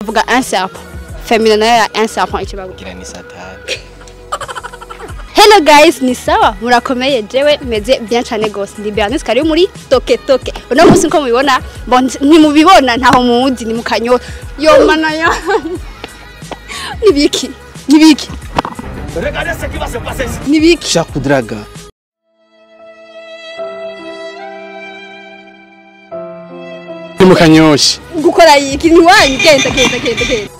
Vuga un serpent. Féminin nayo ya un serpent ikibago. Ngira ni satani. Hello guys, ni sawa murakomeye jewe meze bien cyane gose. Ndi Bernice kari muri toke toke. Uno munsi nko mubibona, bon ntimubibona ntaho muzi ni mukanyo. Yo mana ya. Nibiki? Nibiki? Regardez ce qui va se passer ici. Nibiki? Shakudraga. Ni mukanyoshi. Gukora iki ni wanyu genda genda genda genda.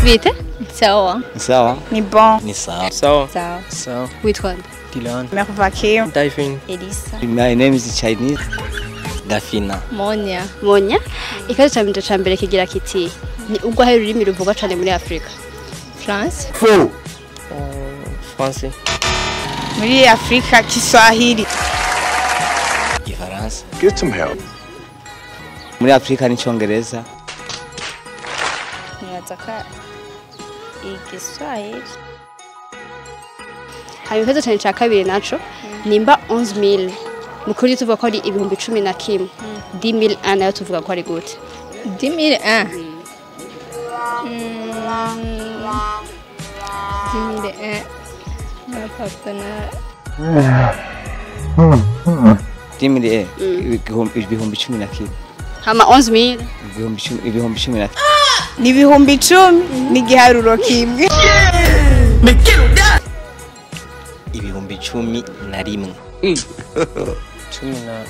Vite? Sawa. Sawa. Ni bon. Ni sawa. Sawa. Sawa. Sawa. Witwa nde? Dylan. Mervake. Diving. Elisa. My name is Chinese. Dafina. Monia. Monya. Ikibazo ca mbere ca mbere kigira kiti ni ubwo hari ururimi ruvugwa cane muri Afrika. France. Faux. Français. Muri Afrika Kiswahili. Ifaransa. Get some help. Muri Afrika ni Icongereza. Nibaza Igiswahili. Hanyuma ikibazo cane ca kabiri naco nimba 11000 mukuri tuvuga ko ari 1011 10001 nayo tuvuga ko ari gute? 10001. 10001. Na papa na 10001 1011. Hama 11000 10,000 10,000. Ni 10,000 ni igiharuro kimwe. 10,011. Cumi na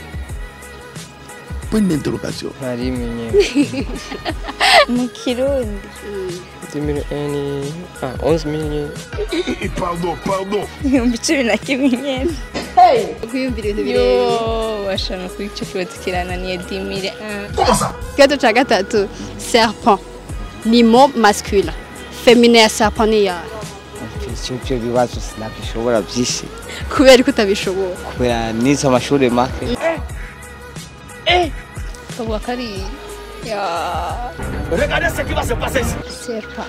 Point d'interrogation. na rimwe nyene. Mu Kirundi. 2001 ni ah 11000 nyene. Pardon, pardon. 10,011 nyene. Kwiyumvira ibintu birebire. Yo, bashana kuri ico kibazo kirananiye 10001. Comment ça? Ikibazo ca gatatu serpent ni mot masculin. Féminin ya serpent ni yahe? Icyo bibazo sinabishobora byinshi. Kubera ko utabishobora. Kubera nize amashuri make. Tuvuga ko ari ya Regardez ce qui va se passer ici. serpa.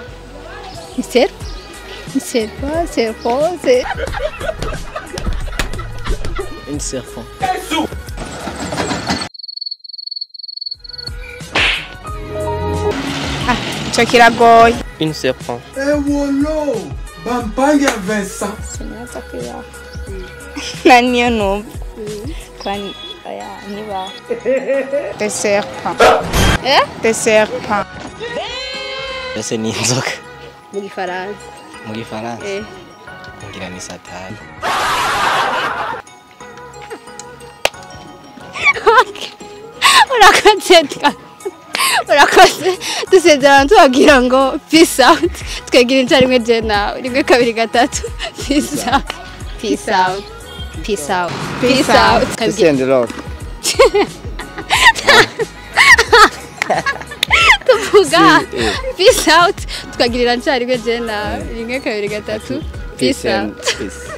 Ni serpa? Ni serpa, serpent, c'est Une serpent. Ico kiragoye. Une serpent. Ewolo. Bampanga Vincent. Sinaza kwibaho. Na niyo numva. Kwani oya nibaho. Des serpents. Eh? Des serpents. Mbese ni inzoka. Mu gifaransa. Mu gifaransa. Eh. Ngira ni satani. Urakoze urakoze dusezerana tubabwira ngo peace out twegira inca rimwe je nawe 1 2 3 peace out peace out peace out peace out Peace and love. Tuvuga peace out tukagirira inca rimwe je nawe 1 2 3 peace out Peace.